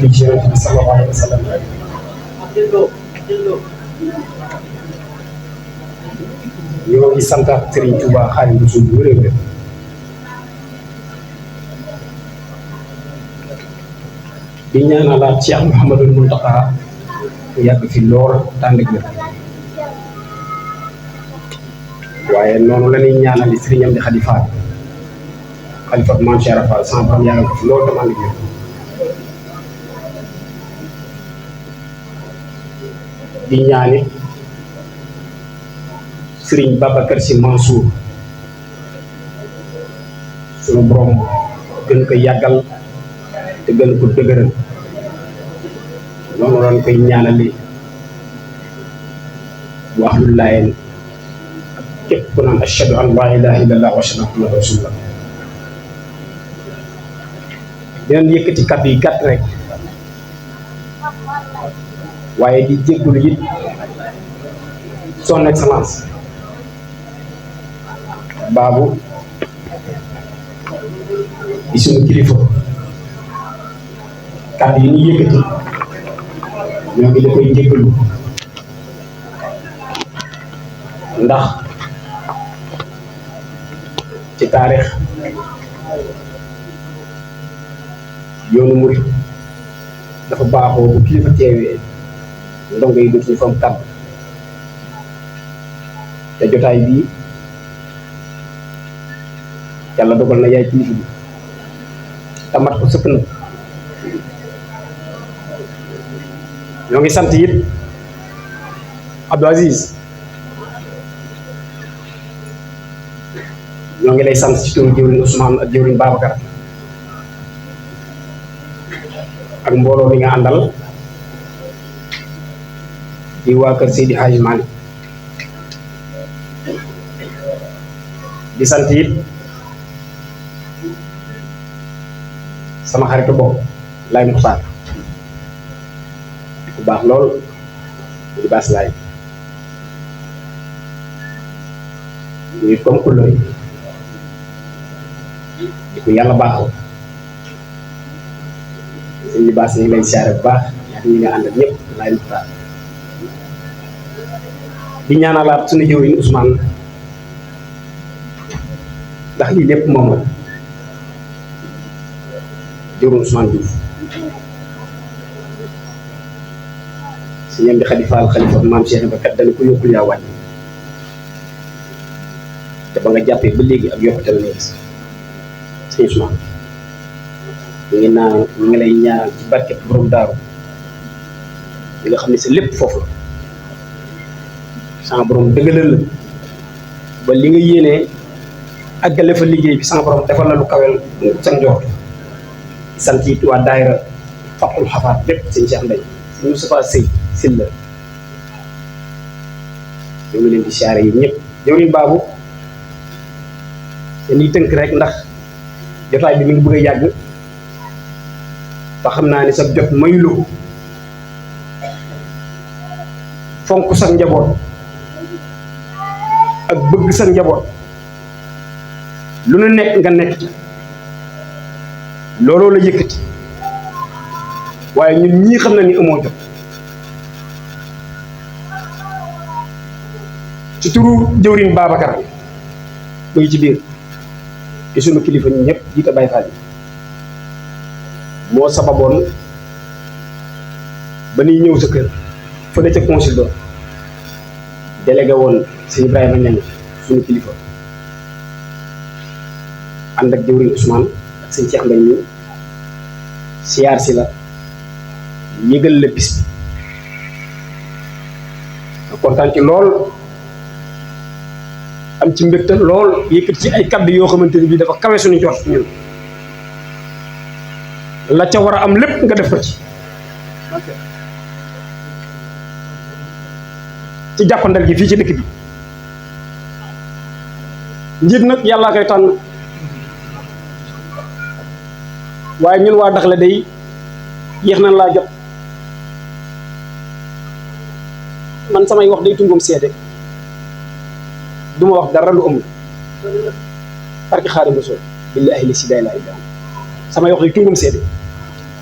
julli ci Yonent bi sallallahu alayhi wa sallam. ñoo ngi santaat Serigne Touba Xaadimu Rasuul bu wér wér di ñaanalaat Cheikh Mouhamadul Mountakha mu yàgg fi lool tànn ak wér waaye noonu la ñuy ñaanali Serigne Amdi Khady Fall xalifa Maam Cheikh Ibra Fall sama borom yàggal ko fi lool tànn ak wér di ñaani Serigne Babacar Sy Mansour sunu borom gën ko yàggal te gën ko dëgëral noonu lañ koy ñaanali wax lu laayeen ak képp ku naan ashhadu an laa ilaaha illallah wa ashhadu anna muhammadan rasulullah dinañ yëkkati kàddu yi gàtt rek waaye di jéggulu it son excellence Babou di suñu kilifa kàddu yi ñu yëkkati ñoo ngi la koy jéggalu ndax ci taarix yoonu murit dafa baaxoo bu kilifa teewee ndongo yi dootuñu fa am kàddu te jotaay bii yàlla dogal na yaay kilifa bi tamat ko sëkk na ñoo ngi sant it Abdou Aziz ñoo ngi lay sant ci turu jëwriñ Ousmane ak jëwriñ Babacar ak mbooloo mi nga àndal di waa kër Seydi Hadji Malick di sant it sama xaritu bopp Laay Muxtaar ku baax lool di baas laay ñuy comme couleur di ko yàlla baaxal sëñ bi baas ñu ngi lay siyaare bu baax ak ñi nga àndal ñëpp Laay Muxtaar di ñaanalaat suñu jëwriñ Ousmane ndax lii lépp moom la jëwriñ Ousmane Diouf Serigne Amdi Khady Fall xalifa Maam Cheikh Ibra kat dañu ko yokkul yaa wàññi te ba nga jàppee ba léegi ak yokkute la ngay gis sëñ Ousmane ñu ngi lay ñaanal ci barke borom daaru li nga xam ne sa lépp foofu la sama borom dëggalal la ba li nga yéenee àggale fa liggéey bi sama borom defal la lu kawel sa njort sant it waa daayira Fathul Xafaat bépp sëñ Cheikh Mbaye sëñ Moustapha Sey Silla ñoo ngi leen di siyaare yi ñëpp jëwriñ Babou dañuy tënk rek ndax jotaay bi mi ngi bëgg a yàgg te xam naa ni sa jot mayu la ko fonk sa njaboot ak bëgg sa njaboot lu nu nekk nga nekk ci looloo la yëkkati waaye ñun ñii xam na ni amoo jot ci turu jëwriñ Babacar mu ngi ci biir te sunu kilifa ñi ñëpp jiite Baye Fall yi moo sababoon ba nuy ñëw sa kër fële ca consul ba délégué woon sëñ Ibrahima Niang suñu kilifa ànd ak jëwriñ Ousmane ak sëñ Cheikh Mbaye ñu siyaar si la yëgal la bis bi nga kontaan ci lool am ci mbégte lool yëkkat ci ay kaddu yoo xamante ni bii dafa kawe suñu jot ñun la ca war a am lépp nga def ko ci jàppandal gi fii ci dëkk bi njiit nag yàllaa koy tànn waaye ñun waa Daxla day yéex nañ laa jot man samay wax day tungoom seede du ma wax dara lu amul parce que Xaadimu Rasuul billaahi li si day laa ilaha samay wax day tungoom seede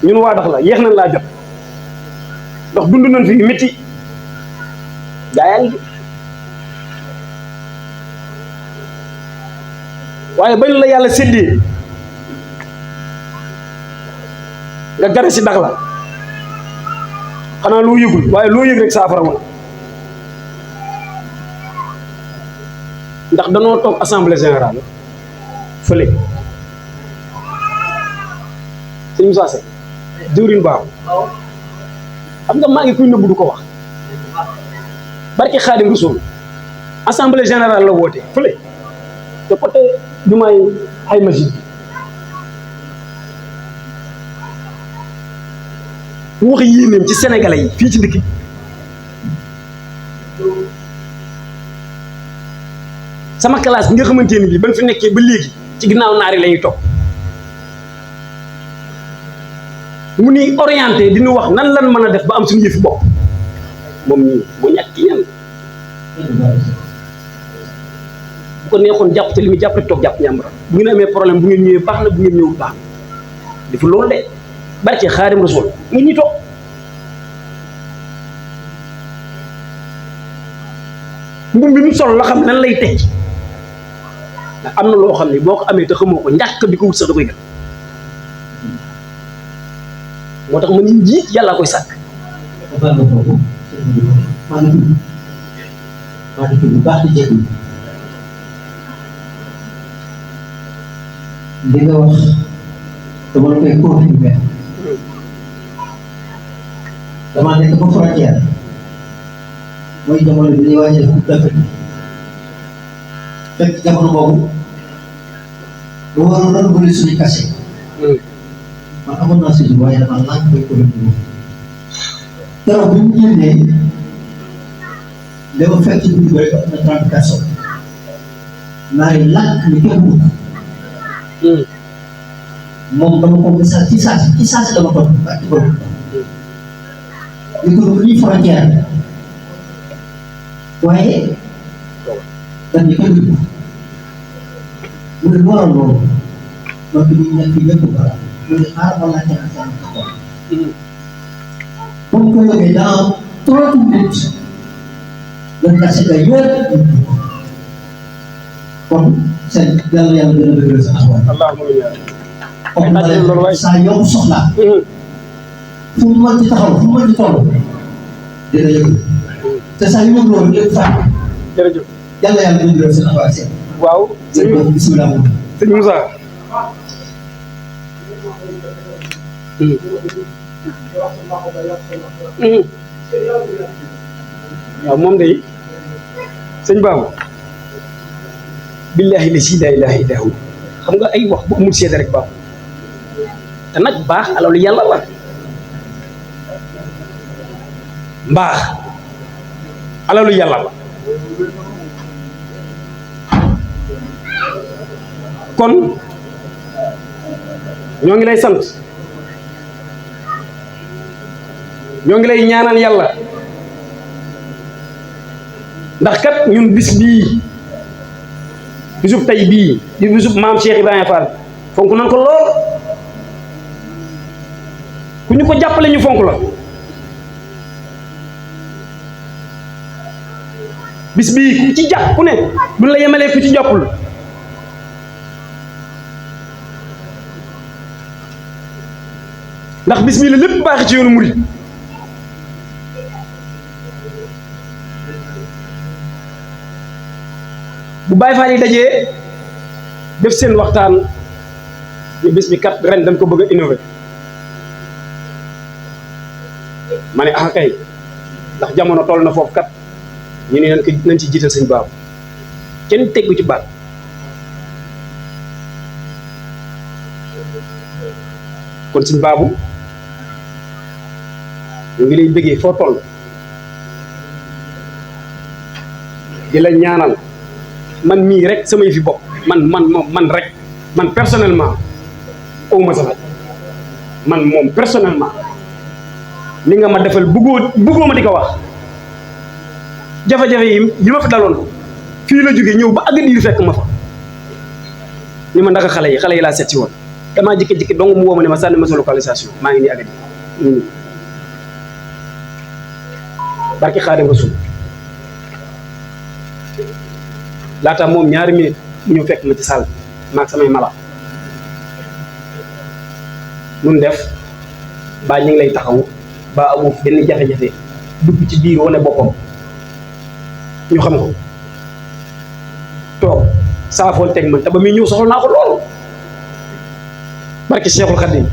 ñun waa dax la yéex nañ laa jot ndax dund nañ fi métti gaa yaa ngi waaye bañ la yàlla séddee nga gare si dax la xanaa loo yëgul waaye loo yëg rek saafara woon ndax danoo toog assemblée générale fële sëñ Moussa Seck jëwriñ baaw xam nga maa ngi kuy nëbbu du ko wax barke Xaadim Rasul assemblée générale la woote fële te côté jumaay ay masjid bi mu wax yéeneem ci sénégalais yi fii ci dëkk sama classe bi nga xamante ni bii ban fi nekkee ba léegi ci ginnaaw naari la ñuy topp mu ni orienté dinu wax nan lan mën a def ba am suñu yëfi bopp moom ñii mu ñàkk yan bu ko neexoon jàpp ci li muy jàpp rek toog jàpp ñàmbara bu ngeen amee problème bu ngeen ñëwee baax na bu ngeen ñëwul baax na defu loolu de barke Xaadim Rasul ngi ñi toog mbum bi mu sol la xam nan lay teg ndax am na loo xam ne boo ko amee te xamoo ko ñàkk di ko wut sax da koy gën moo tax ma ni njiit yàlla koy sàkk maa ngi tudd bu baax di jégalu li nga wax dama la koy confirmer damaa nekk ba frontière mooy jamono bi ñuy waajal Coupe d'Afrique fekk jamono boobu lu waroon a bëri suñu kase man amoon naa si waaye dama laaj koy confirmer keroog bi ñu génnee li ma fekk ci guddi ba rek am na 30 personnes naa yi làkk ni kenn dugg moom dama ko message ci saasi dama toog ak ci borom li ko dugg nii frontière waaye dañ ni kenn dugg mu ne lu waral loolu man bi ñuy nekk ñëpp bara mu ne xaaral ma laajte ak seen bu ñu ko yóbbee dans 30 minutes dañ kase ga yëpp kon seen yàlla yàlla gën a dëgëral sa taxawaay comme ma saa yokk soxlaa fu mu mën ci taxaw fu mu mën ci toll dina yëngu te saa yu yëngu loolu lépp fàtte jërëjëf yàlla yàlla gën a dëgëral sa taxawaay seen waaw jërëjëf bisimilah moom sëñ Moussa waaw moom day sëñ Baabu billaahi la si laa ilaaha illaa hu xam nga ay wax bu amul seede rek baaxul te nag baax alalu yàlla la mbaax alalu yàlla la kon ñoo ngi lay sant ñoo ngi lay ñaanal yàlla ndax kat ñun bis bii bisub tey bii di bisub maam Cheikh Ibrahima Fall fonk nañ ko lool ku ñu ko jàppale ñu fonk la bis bii ku ci jàpp ku ne duñ la yemalee ku ci jàppul ndax bis bii la lépp baax ci yoonu murid bu Baay Faal yi dajee def seen waxtaan ñu bis bi kat ren dañ ko bëgg a innover ma ne ah kay ndax jamono toll na foofu kat ñu ne nañ ci jiital sëñ Baabu kenn teggu ci baat kon sëñ Baabu ñu ngi lay bëggee foo toll di la ñaanal man mii rek samay fi bopp man rek man personnellement awma sa fay man moom personnellement li nga ma defal bëggoo ma di ko wax jafe-jafe yi ma fi daloon fii la jógee ñëw ba àgg diir fekk ma fa ni ma ndaka xale yi laa seet si woon damaa jikki-jikki dong mu woo ma ne ma sànni ma sa localisation maa ngi nii agadi barki Xaadim Rasul laata moom ñaari minute mu ñëw fekk ma ci salle maag samay mala nun def baa ñu ngi lay taxaw ba amoo benn jafe-jafe dugg ci biir wane boppam ñu xam ko toog saafoon teg man te ba muy ñëw soxla naa ko lool barki Cheikhul Khadim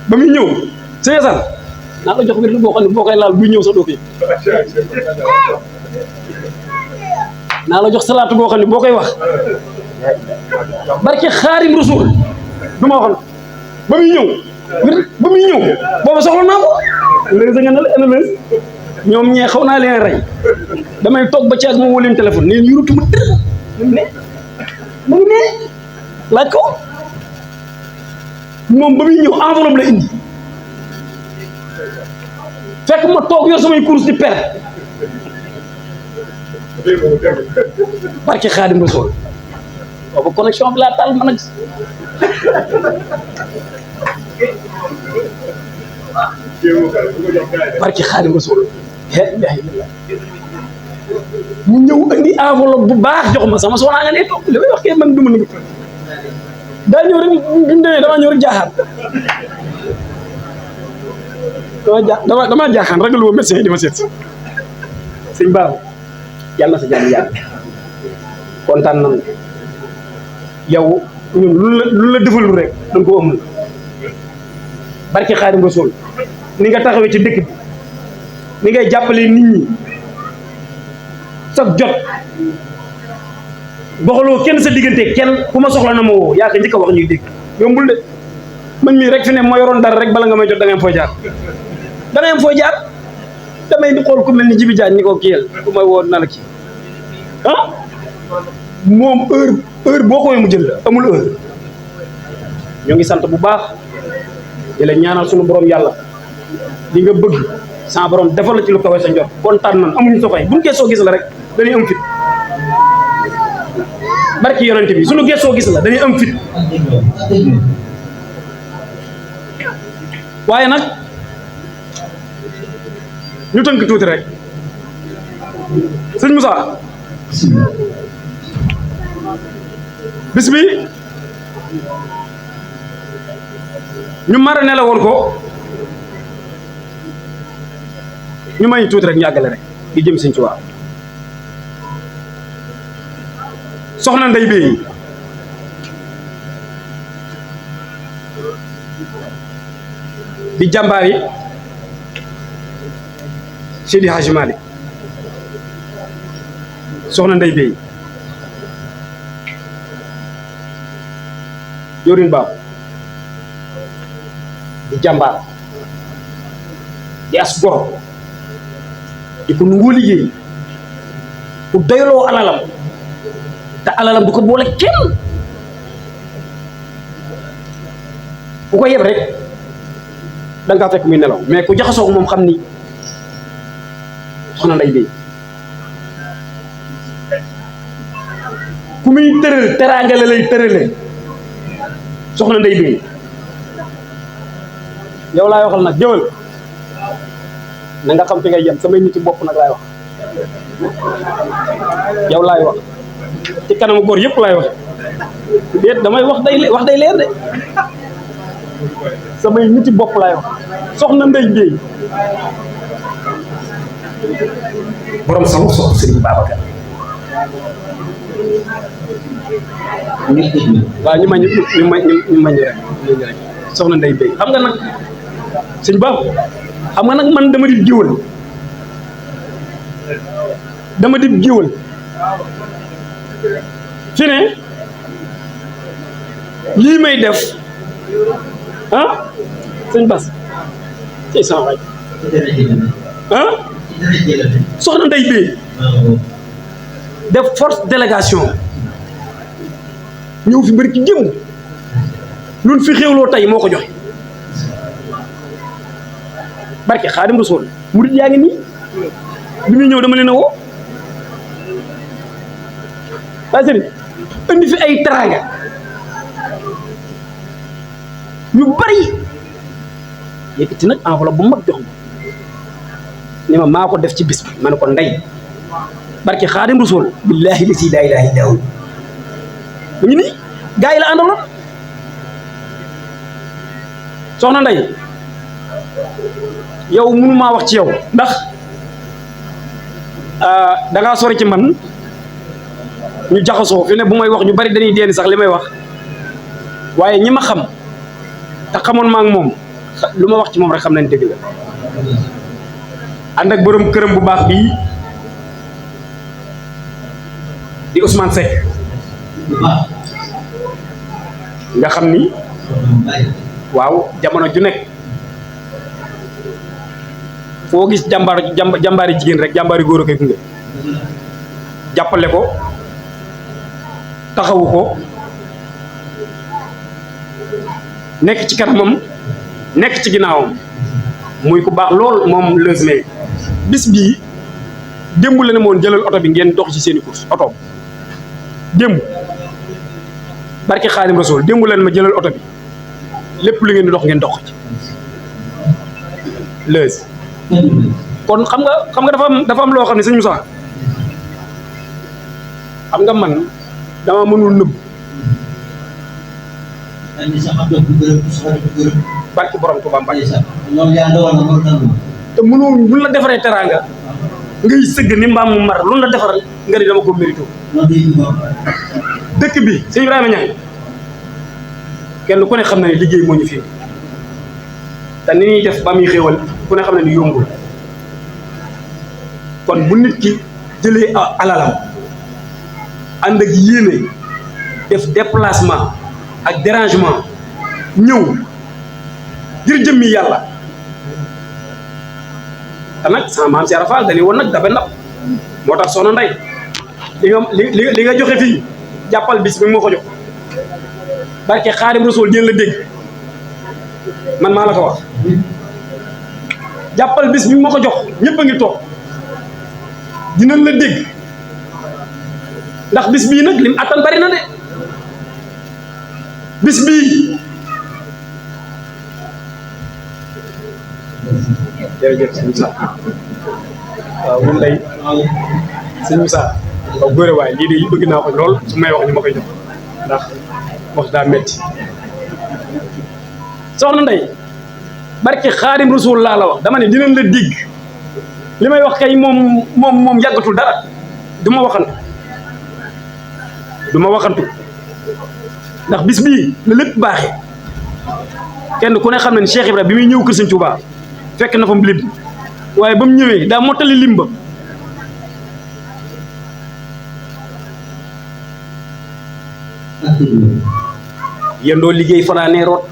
ba muy ñëw sëñ Assane naa la jox wér boo xam ne boo koy laal buy ñëw sax doo ko yëg naa la jox salaatu boo xam ne boo koy wax barki Xaadim Rasul du ma waxoon ba muy ñëw ba muy ñëw booba soxla naa ko léegi nga ne la élevage ñoom ñee xaw naa leen rey damay toog ba caag ma woo leen téléphone neen yurutuma dër mu ngi ne laaj ko moom ba muy ñëw enveloppe la indi fekk ma toog yor samay course di perte barke Xaadim Rasul boobu connexion bi laa taal man ak barke Xaadim Rasul mu ñëw andi enveloppe bu baax jox ma sama soxna nga ne toog li may wax kay man du ma nëbb daa ñëw rek bi mu demee damaa ñëw rek jaaxaan damaa jaaxaan ragal woo médecin yi di ma seet si sëñ Ba yàlla na sa jàmm yàlla kontaan nañu yow ñun lu la defalul rek da nga ko amul barke Xaadim Rasul ni nga taxawee ci dëkk bi ni ngay jàppalee nit ñi sax jot boxaloo kenn sa diggante kenn ku ma soxla na ma woo yaa ko njëkk a wax ñuy dégg yombul de man mii rek fi ne ma yoroon dara rek bala nga may jot da ngay am fooy jaar da ngay am fooy jaar damay di xool ku mel ni Jibi Jaañ ñi ko kiyal ku may woo na la kii ah moom heure boo ko mu jël la amul heure ñoo ngi sant bu baax di la ñaanal suñu borom yàlla li nga bëgg sa borom defal la ci lu kawe sa njort kontaan nan amuñu sa fay buñu geesoo gis la rek dañuy am fit barki yonent bi suñu geesoo gis la dañuy am fit waaye nag ñu tënk tuuti rek sëñ Moussa bis bi ñu mara ne la woon ko ñu may tuuti rek ñu àggale rek di jëm sëñ Tuubaa soxna Ndey Bey di jàmbaar yi Seydi Hadji Malick soxna Ndey Bey yorin baaw di jàmbaar di as gor di ko nungoo liggéey ku doyloo alalam te alalam du ko boole kenn ku ko yeb rek da nga fekk muy nelaw mais ku jaxasoo moom xam ni soxna Ndey Bey ku muy tëral teraanga la lay tërale soxna Ndey Bey yow laay waxal nag jëwal na nga xam fi ngay yem samay nit bopp nag laay wax yow laay wax ci kanamu góor yëpp laay wax déet damay wax day leer de samay nit bopp laay wax soxna Ndey Bey borom sama sox Serigne Babacar waaw ñu mañ rek soxna Ndey Bey xam nga nag sëñ Ba xam nga nag man dama di géwël fi ne lii may def ah sëñ Bas ci sama waay ah soxna Ndey Bey def force délégation ñëw fi bëri ci jëm luñ fi xéwloo tey moo ko joxe barke Xaadim Rasul murid yaa ngi nii bi muy ñëw dama leen a woo waa sëriñ indi fi ay teraanga ñu bari yëkkati nag enveloppe bu mag jox ma ni ma maa ko def ci bis bi ma ne ko ndey barki Xaadim Rasul billaahi la si laa ilaaha illa hu mu ngi nii gaa yi la àndaloon soxna Ndey yow mënu maa wax ci yow ndax da ngaa sori ci man ñu jaxasoo fi ne bu may wax ñu bari dañuy deen sax li may wax waaye ñi ma xam te xamoon ma ak moom lu ma wax ci moom rek xam nañ dëgg la ànd ak borom këram bu baax bii di Ousmane Seck nga xam ni waaw jamono ju nekk foo gis jàmbaari jigéen rek jàmbaari góor a koy gunge jàppale ko taxawu ko nekk ci kanamam nekk ci ginnaawam muy ku baax lool moom lësme bis bii démb la ne moon jëlal oto bi ngeen dox ci seeni course oto démb barke Xaadim Rasul démb leen ma jëlal oto bi lépp lu ngeen di dox ngeen dox ci lëz kon xam nga dafa am loo xam ne sëñ Moussa xam nga man dama mënul nëbb barke borom Tuubaa Mbàkke te mënul buñ la defaree teraanga ngay sëgg ni mbaam mu mar lu la defaral nga ni dama ko mérito dëkk bi sëñ Ibrahima Niang kenn ku ne xam na ne liggéey moo ñu fi te ni ñuy def ba muy xéewal ku ne xam na ni yombul kon bu nit ki jëlee alalam ànd ak yéene def déplacement ak dérangement ñëw ngir jëmmi yàlla te nag sama maam si Arafal dañuy woon nag dafa ndab moo tax soxna Ndey li nga joxe fii jàppal bis bi moo ko jox barke Xaadim Rasul dina la dégg man maa la ko wax jàppal bis bi moo ko jox ñëpp a ngi toog dinañ la dégg ndax bis bii nag lim attan bari na de bis bii jërëjëf sëñ Moussa waaw moom day sëñ Moussa waaw góore waaye lii de bëgg naa ko lool su may wax ñu ma koy jox ndax wax daa metti soxna Ndey barke Xaadim Rasul laa la wax dama ne dinañ la dégg li may wax kay moom yàggatul dara du ma waxantu ndax bis bii la lépp baaxee kenn ku ne xam ne ni Cheikh Ibra bi muy ñëw kër Sëñ Tuubaa fekk na fa lépp waaye ba mu ñëwee daa mottali limba yendoo liggéey fanaanee root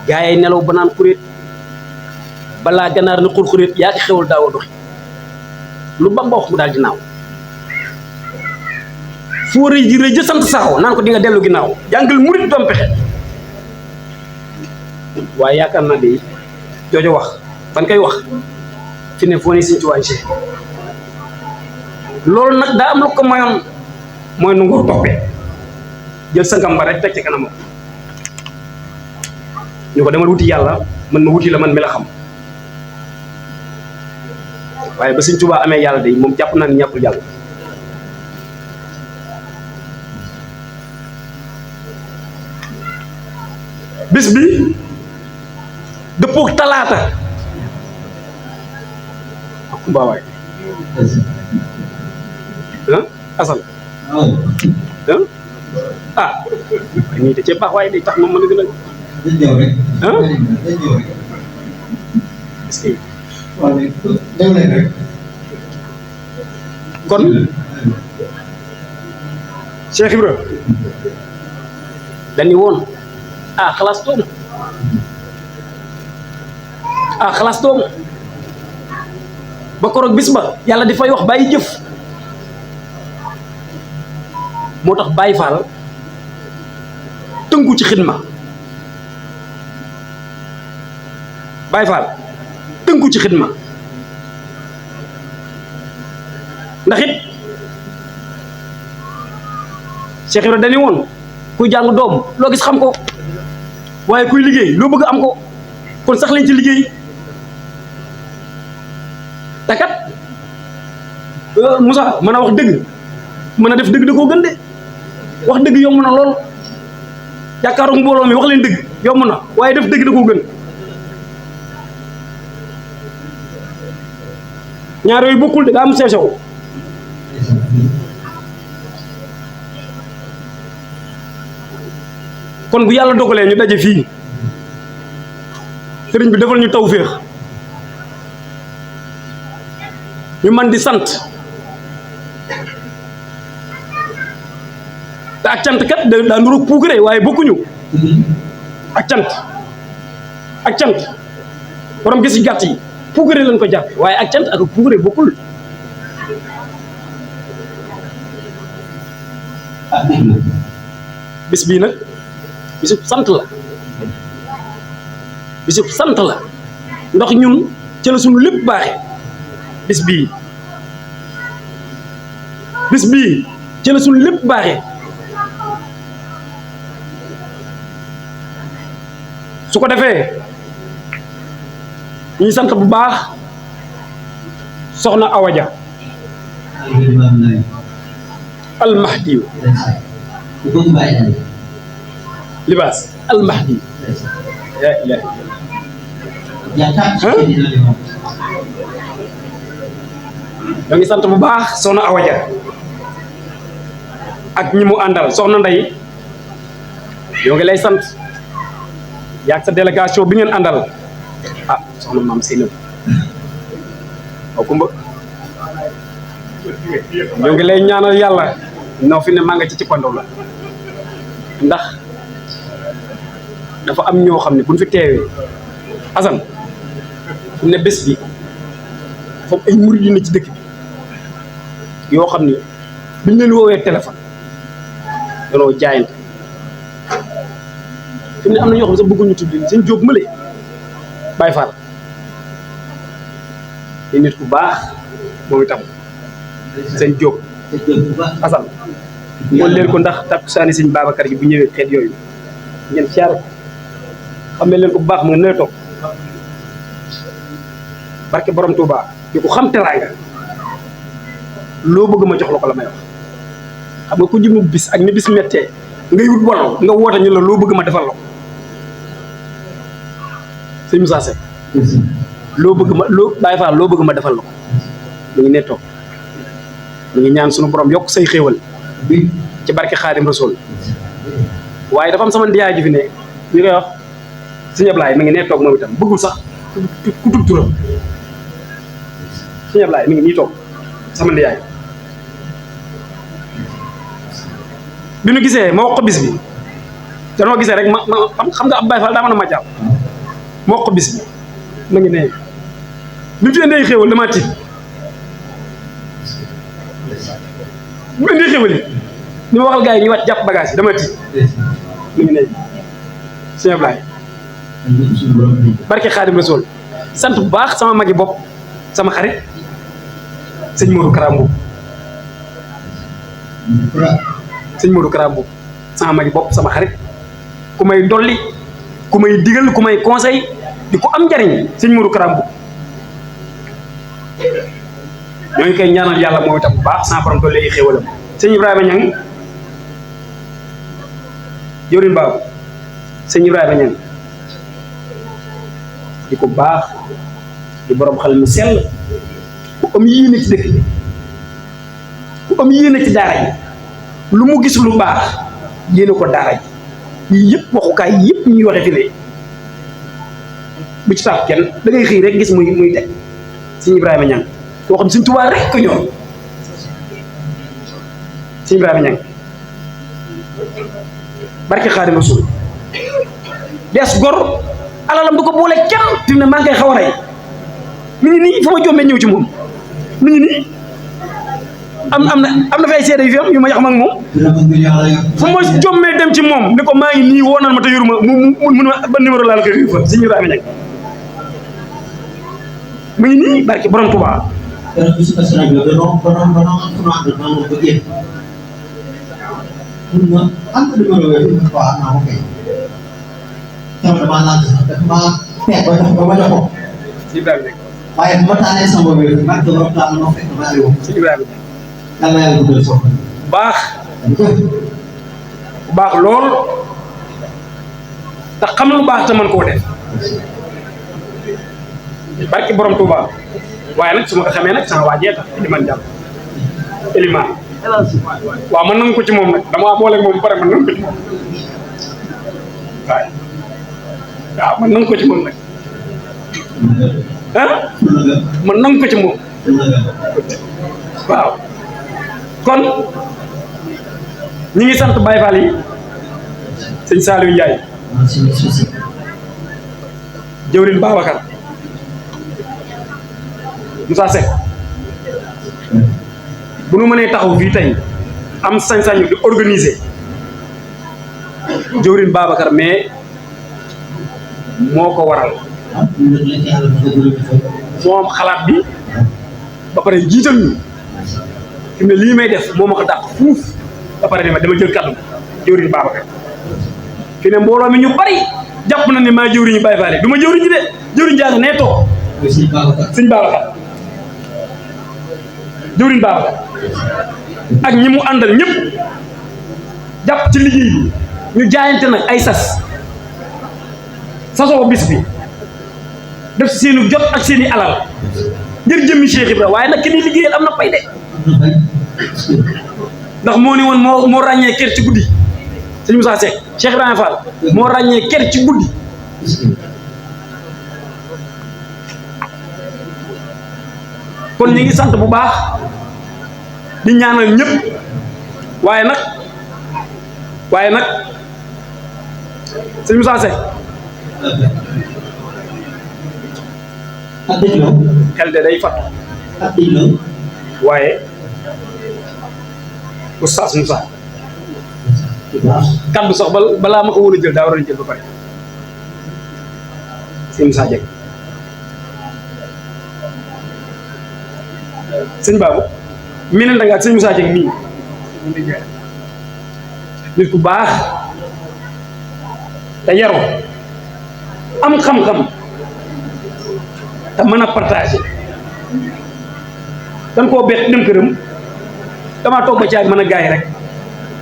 gaa yi nelaw ba naan kuréet balaa ganaar ni xurxuréet yaa ngi xewal daaw a doxi lu Bamba wax mu daal di naaw foo rëy ji rëy ja sant saxaw naan ko di nga dellu ginnaaw jàngal murit doom pexe waaye yaakaar naa de joojo wax ban koy wax fi ne foo ne Sëñ Tuubaa Cheikh loolu nag daa am lu ko mayoon mooy nu ngoo toppee jël sangam ba rek teg ci kanamam ñu ko demal wuti yàlla man ma wuti la man mi la xam waaye ba Sëñ Tuubaa amee yàlla de moom jàpp naa ni ñàkkul yàlla bis bi dëppoo talaata ak mbaawaay asal nii da cee baax waaye day tax moom mën a gën a est-ce que kon Cheikh Ibra dañu woon xalaas toom ba koroog bis ba yàlla di fay wax bàyyi jëf moo tax Baay Faal tënku ci xidma Baay Faal tënku ci xidma ndax it Cheikh Ibra dañu woon kuy jàng doom loo gis xam ko waaye kuy liggéey loo bëgg am ko kon sax lañ ci liggéey te kat Moussa mën a wax dëgg mën a def dëgg da koo gën de wax dëgg yomb na lool jàkkaaroog mbooloo mi wax leen dëgg yomb na waaye def dëgg da koo gën ñaar yooyu bokkul de daa am sew sew kon bu yàlla dogalee ñu daje fii sëriñ bi defal ñu tawféex ñu man di sant te ak cant kat daa nuru puukare waaye bokkuñu ak cant borom gis gàtt yi puukare lañ ko jàppe waaye ak cant ak puukare bokkul bis bii nag bisub sant la ndax ñun ci la suñu lépp baaxe bis bii ci la suñu lépp baaxe su ko defee ñuy sant bu baax soxna Awa Dia almahdi libaas almahdi yaa ilaahi ñoo ngi sant bu baax soxna Awa Dia ak ñi mu àndal soxna Ndey yoo ngi lay sant yaag sa délégation bi ngeen àndal ah soxna maam Seynab waaw kumba ñoo ngi lay ñaanal yàlla noo fi ne maa nga ci pandaw la ndax dafa am ñoo xam ne buñ fi teewee Assane ne bés bi dafa am ay murid yu ne ci dëkk bi yoo xam ni biñ leen woowee téléphone danoo jaayante fi mu ne am na ñoo xam ne sax bëgguñu tudd seen jóob mële Baye Fall di nit ku baax moom itam seen jóob Assane moon leen ko ndax takkusaani sëñ Babacar gi bu ñëwee xeet yooyu ngeen siyaare ko xamee leen ko bu baax mu ne toog barke borom Touba di ko xam teraanga loo bëgg ma jox la ko la may wax xam nga ku jëmu bis ak ni bis mettee ngay wut bolo nga woote ñu la loo bëgg ma defal la ko sëñ Moussa Seck loo bëgg ma loo Baye Fall loo bëgg ma defal la ko mu ngi ne toog mu ngi ñaan sunu borom yokk say xéewal bi ci barke Xaadim Rasul waaye dafa am sama ndiyaay ji fi ne ñu koy wax sëñ Ablaye mi ngi ne toog moom itam bëggul sax ku tudd turam sëñ Ablaye mi ngi nii toog sama ndiyaay bi nu gisee ma wax ko bis bi danoo gisee rek ma xam nga ab Baye Fall daa mën a ma jàpp ma wax ko bis bi ma ngi ne bi mu fi indee xéewal damaa tiit bu indee xéewal yi ni ma waxal gars yi ñuy wàcc jàpp bagage yi dama tiit mi ngi ne sëñ Ablaye barke Xaadim Rasul sant bu baax sama magi bopp sama xarit sëñ Modou Karambo sama magi bopp sama xarit ku may dolli ku may digal ku may conseil di ko am njariñ sëñ Modou Karambo ñoo ngi koy ñaanal yàlla moom itam bu baax sama borom dolli ay xéewalam sëñ Ibrahima Niang jëwriñ baabu sëñ Ibrahima Niang di ko baax di borom xel mu sell ku am yéene ci dëkk bi ku am yéene ci daara yi lu mu gis lu baax yéene ko daara yi yii yëpp waxukaay yëpp ñuy waxe fi ne bu ci tax kenn da ngay xëy rek gis muy teg sëñ Ibrahima Niang koo xam sëñ Tuubaa rek ko ñor sëñ Ibrahima Niang barke Xaadim Rasul des gor alalam du ko boole kenn fi mu ne maa ngi koy xaw a rey mi ngi nii fu ma jombee ñëw ci moom mi ngi nii am na fay seede yu fi am yu ma yax mag moom fu ma jombee dem ci moom ni ko maa ngi nii woonal ma te yoruma mu ba numéro laa la koy yu fa sëñ Ibrahima Niang mi ngi nii barke borom Touba keroog damaa laaj sax dafa maa fekk ba jox ba jox ko. si Ibrahima waaye bu ma taalee sama wér man de loolu daal ma fekk maa réew. si Ibrahima yàlla yàlla guddal soo ko. baax baax lool te xam lu baax te mën koo def barki borom Touba waaye nag su ma ko xamee nag sama waajee tax Eliman jàpp Eliman waaw mën nañu ko ci moom nag damaa boole moom pare mën nañu ko ci moom waaw mën nañu ko ci moom nag ah mën nañu ko ci moom waaw kon ñi ngi sant Baye Fall yi sëñ Saliou Ndiaye jëwrin Babacar Moussa Seck bu nu mënee taxaw fii tey am sañ-sañu di organiser jëwrin Babacar mais moo ko waral moom xalaat bi ba pare jiital ñu fi mu ne lii may def moo ma ko dàq fuuf ba pare dama jël kàddu jëwriñ Babacar fi ne mbooloo mi ñu bari jàpp na ne maa jëwriñu Baye Fall du ma jëwriñu de jëwriñ jàng nee toog sëñ Babacar jëwriñ Babacar ak ñi mu àndal ñëpp jàpp ci liggéey bi ñu jaayante nag ay sasoo bis bi def si seenu jot ak seeni alal ngir jëmmi Cheikh Ibra waaye nag ki ni liggéeyal am na pay de ndax moo ni woon moo ràññee kër ci guddi sëñ Moussa Seck Cheikh Ibrahima Fall moo ràññee kër ci guddi kon ñi ngi sant bu baax di ñaanal ñëpp waaye nag sëñ Moussa Seck xel de day fat waaye Oustaz Moussa kaddu sax balaa ma ko woon a jël daa war a jël ba pare sëñ Moussa Dieng sëñ Babou meneen da nga ak sëñ Moussa Dieng mii nit ku baax te yaru am xam-xam te mën a partager dañ koo bett dem këram damaa toog ba caag mën a gaay rek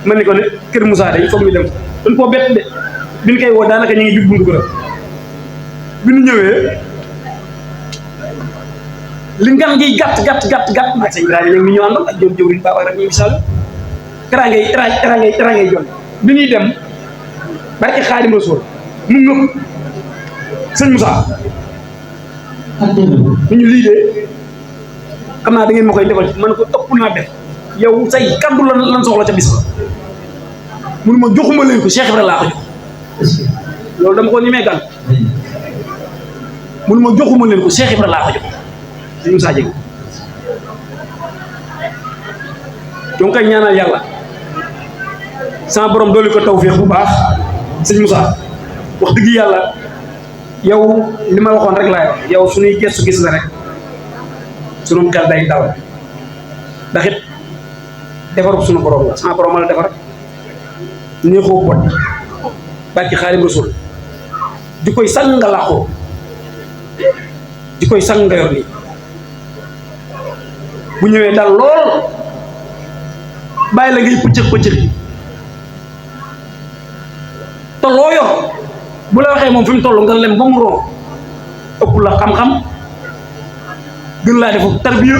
man ni ko ne kër Moussa day foog ñu dem dañ koo bett de bi ñu koy woo daanaka ñu ngi jub buntu këram bi ñu ñëwee li ngan ngiy gàtt maag sëñ Ibrahima ñu ngi ñu àndal ak jëwriñ Baba rek ñu ngi sall teraangay jon bi ñuy dem barke Xaadim Rasuul mu ngëpp sëñ Moussa ni ñu lii de xam naa da ngeen ma koy defal man ko ëpp naa def yow say kaddu lan soxla ca bis ba mënu ma joxuma leen ko Cheikh Ibra laa ko jox loolu dama ko ñemee gan mënu ma joxuma leen ko Cheikh Ibra laa ko jox sëñ Moussa Dieng donc kay ñaanal yàlla sama borom dooli ko tawfeex bu baax sëñ Moussa wax dëgg yàlla yow li ma waxoon rek laay wax yow suñuy gestu gis la rek sunu xel day dal ndax it defarub suñu borom la sama borom la defar neexoo bot barki Xaadim Rasul di koy sang nga làqoo di koy sang nga yor nii bu ñëwee dal lool bàyyi la ngay pëccëg te loo yor bu la waxee moom fi mu toll nga lem ba mu ron ëpp la xam-xam gën laa defu tarbiya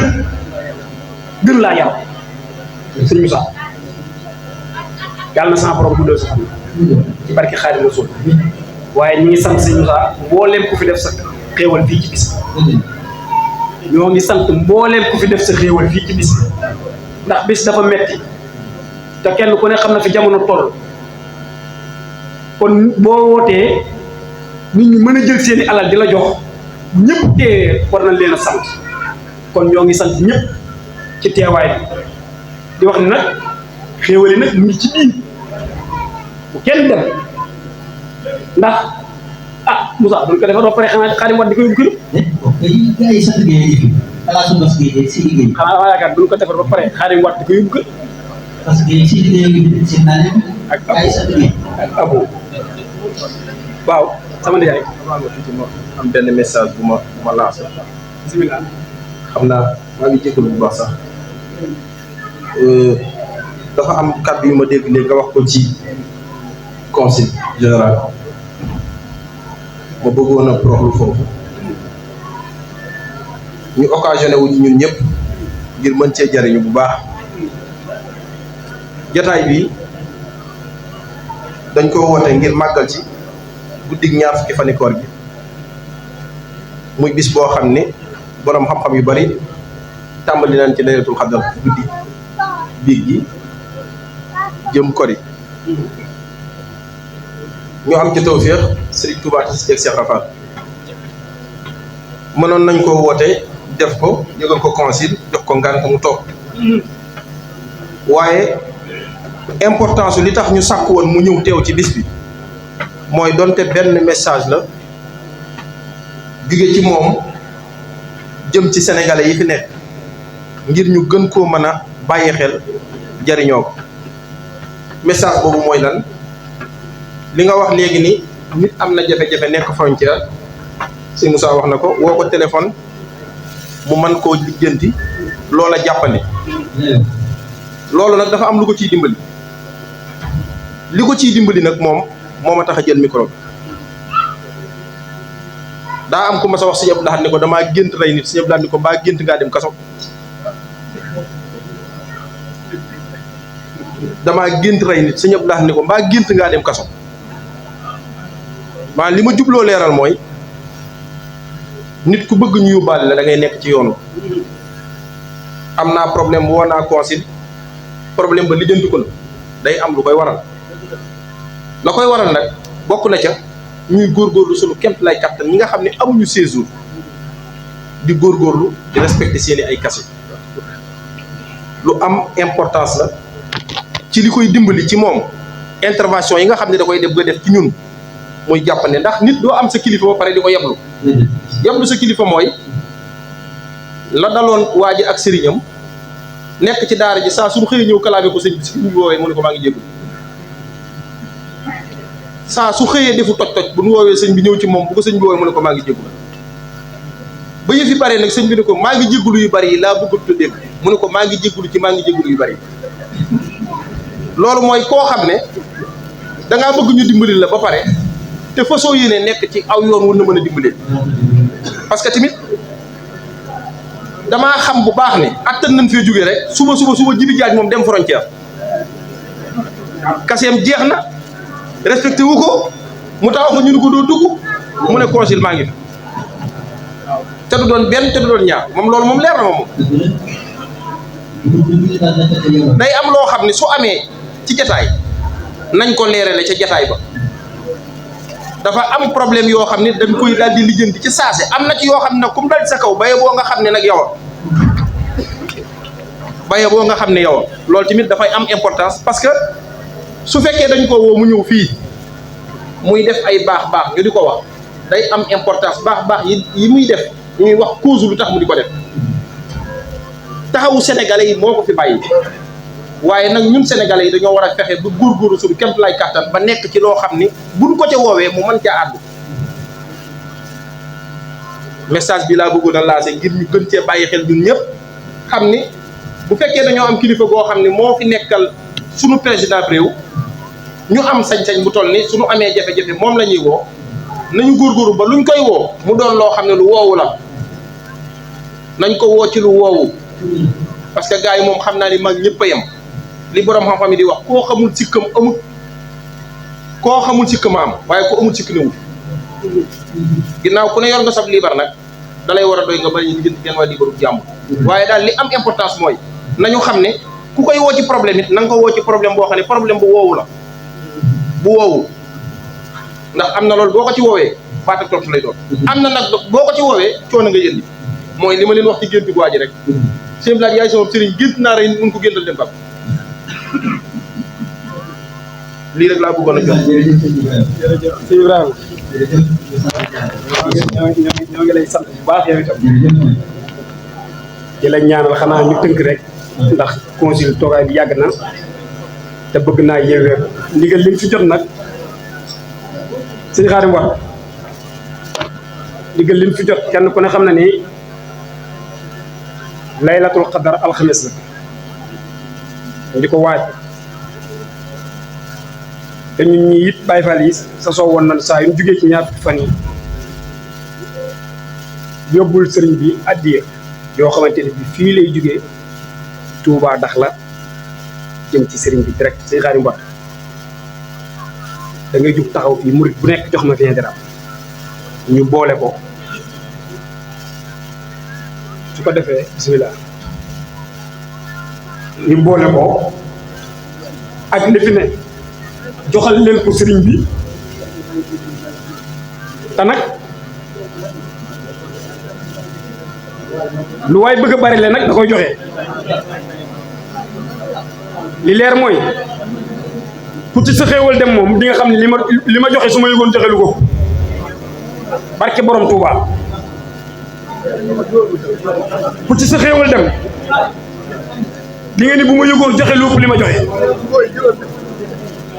gën laa yar sëñ Moussa yàlla na sama borom guddal sa xam ci barki Xaadim Rasul waaye ñi ngi sant sëñ Moussa mbooleem ku fi def sa xéewal fii ci bis ñoo ngi sant mbooleem ku fi def sa xéewal fii ci bis ndax bis dafa metti te kenn ku ne xam na fi jamono toll kon boo wootee nit ñi mën a jël seeni alal di la jox ñëpp tee war nañ leen a sant kon ñoo ngi sant ñëpp ci teewaay bi di wax ni nag xéewali nag mu ngi ci biir bu kenn dem ndax Moussa duñ ko defar ba pare xanaa Xaadim Wade di ko yóbbu kër xanaa waa yaakaar duñ ko defar ba pare Xaadim Wade di ko yóbbu kër parce que si liggéey bi si naa leen ak abo waaw sama nijaay waaw tuuti ma am benn message bu ma lancé. bisimilah. xam naa maa ngi jégalu bu baax sax dafa am kàddu yu ma dégg léegi nga wax ko ci conseil général ma bëggoon a proxlu foofu ñu occasionné wu ñun ñëpp ngir mën cee jariñu bu baax. jataay bi dañ ko woote ngir màggal ci guddig ñaar fukki fani koor gi muy bis boo xam ne boroom xam-xam yu bari tàmbali nañ ci laylatul xadar guddi biig gi jëm kori ñu am ci tawféex Serigne Touba ci Cheikh Rafal mënoon nañ ko woote def ko yëgal ko conseil jox ko ngànt mu toog waaye importance li tax ñu sàkk woon mu ñëw teew ci bis bi mooy donte benn message la jóge ci moom jëm ci sénégalais yi fi nekk ngir ñu gën koo mën a bàyyi xel jariñoo ko message boobu mooy lan li nga wax léegi ni nit am na jafe-jafe nekk frontière si Moussa wax na ko woo ko téléphone mu mën koo lijjanti loola jàppandi loolu nag dafa am lu ko ciy dimbali li ko ciy dimbali nag moom moo ma tax a jël micro bi daa am ku ma sa wax Sëñ Abdou Lahad ni ko damaa gént rey nit Sëñ Abdou Lahad ni ko mbaa gént ngaa dem kaso damaa gént rey nit Sëñ Abdou Lahad ni ko mbaa gént ngaa dem kaso maa li ma jubloo leeral mooy nit ku bëgg ñu yóbbaale la da ngay nekk ci yoonu am naa problème woo naa conseil problème ba lijjanti ko na day am lu koy waral la koy waral nag bokk na ca ñuy góorgóorlu sunu kemt lay kattan ñi nga xam ne amuñu séjour di góorgóorlu di respecter seeni ay kase lu am importance la ci li koy dimbali ci moom intervention yi nga xam ne da koy def ba def ci ñun muy jàppande ndax nit doo am sa kilifa ba pare di ko yeblu yeblu sa kilifa mooy la daloon waa ji ak sëriñam nekk ci daara ji saa suñu xëyee ñëw kalaame ko sëñ bi si ñu woowee mu ne ko maa ngi jégalu saa su xëyee defu toj-toj bu nu woowee sëñ bi ñëw ci moom bu ko sëñ bi woowee mu ne ko maa ngi jégalu ba yëf yi bare nag sëñ bi ne ko maa ngi jégalu yu bari yi laa bëgg a dégg mu ne ko maa ngi jégalu ci maa ngi jégalu yu bari loolu mooy koo xam ne da ngaa bëgg ñu dimbali la ba pare te fa soo yéenee nekk ci aw yoon wu na mën a dimbalee parce que tamit damaa xam bu baax ne attan nañ fee jógee rek suba jibi jaaj moom dem frontière kaseem jeex na respecté wu ko mu taxaw fa ñu ne ko doo dugg mu ne consul maa ngi fi te du doon benn te du doon ñaar moom loolu moom leer na moom day am loo xam ne su amee ci jataay nañ ko leerale ca jataay ba dafa am problème yoo xam ne dañ koy daal di lijjanti ci saase am na ci yoo xam ne nag comme dal sa kaw baye boo nga xam ne nag yow baye boo nga xam ne yow loolu tamit dafay am importance parce que su fekkee dañ ko woo mu ñëw fii muy def ay baax ñu di ko wax day am importance baax yi muy def ñuy wax cause lu tax mu di ko def taxawu sénégalais yi moo ko fi bàyyi waaye nag ñun sénégalais yi dañoo war a fexe ba góorgóorlu suñu kéem lay kàttan ba nekk ci loo xam ni buñ ko ca woowee mu mën caa àddu message bi laa bëggoon a lancé ngir ñu gën cee bàyyi xel ñun ñëpp xam ni bu fekkee dañoo am kilifa goo xam ne moo fi nekkal suñu président réew ñu am sañ-sañ bu toll ni suñu amee jafe-jafe moom la ñuy woo nañu góorgóorlu ba luñ koy woo mu doon loo xam ne lu woowu la nañ ko woo ci lu woowu parce que gars yi moom xam naa ni mag ñëpp a yem li borom xam-xam yi di wax koo xamul sikkam amut koo xamul sikkam am waaye ko amul sikk newul ginnaaw ku ne yor nga sab liibar nag dalay war a doy nga bari ñu jënd genn waa liibaru jàmm waaye daal li am importance mooy nañu xam ne ku koy woo ci problème it na nga ko woo ci problème boo xam ne problème bu woowu la bu woowu ndax am na loolu boo ko ci woowee baat ak tontu lay doon am na nag boo ko ci woowee coono nga yëndi mooy li ma leen wax ci gént waa ji rek sëñ Blaat yaay sama sëriñ gént naa rey mun ko géntal dem bab lii rek laa bëggoon a jox. jërëjëf sëñ Ibrahima ñoo ngi lay sant bu baax yow itam di la ñaanal xanaa ñu tënk rek ndax consul toogaay bi yàgg na te bëgg naa yeewee ndigal li fi jot nag sëñ Xaadim wax ndigal liñ fi jot kenn ku ne xam na ni laylatul qadar alxames la di ko waaj te ñun ñi it Baay Faal yi sa soo woon nañ saa yu ñu jugee ci ñaar fukki fan yi yóbbul sëriñ bi addiya yoo xamante ne bi fii lay jugee Touba Dakhla jëm ci sëriñ bi direct sëñ Xaadim Mbott da ngay jug taxaw fii murit bu nekk jox ma 20 dirham ñu boole ko su ko defee bismillah ñu boole ko ak li fi ne joxal leen ko sëriñ bi te nag lu waay bëgg a bari le nag da koy joxe li leer mooy ku ci sa xéewal dem moom di nga xam ne li ma joxe su ma yëgoon joxe lu ko barke borom Touba ku ci sa xéewal dem di nga ni bu ma yëgoon joxe lu ëpp li ma joxe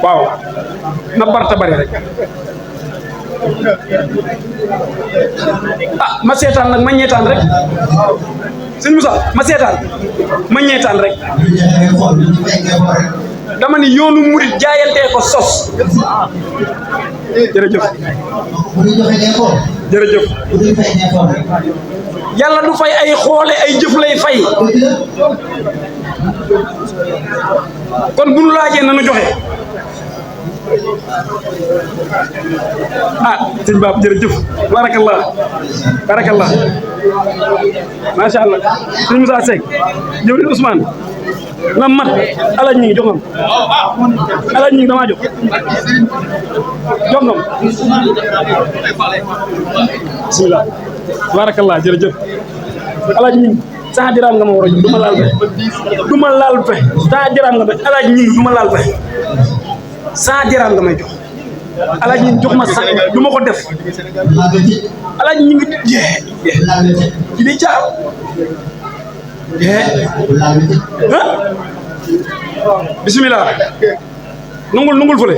waaw na barta bari rek ah ma seetaan nag ma ñeetaan rek sëñ Moussa ma seetaan ma ñeetaan rek dama ni yoonu murit jaayantee ko sos jërëjëf jërëjëf yàlla du fay ay xoole ay jëf lay fay kon bu nu laajee nanu joxe ah sëñ Baab jërëjëf barakallah barakallah macha allah sëñ Moussa Seck jëwriñ Ousmane la mat alaaj ñi ngi joxam alaaj ñi ngi damaa jox ngam bismillah barakallah jërëjëf alaaj ñi ngi 100 dirham nga ma war a jox du ma laal fe 100 dirham nga may alaaj ñi ngi du ma laal fe 100 dirham nga may jox alaaj ñi jox ma 100 du ma ko def alaaj ñi ngi ci di caaw bismillah nungul fële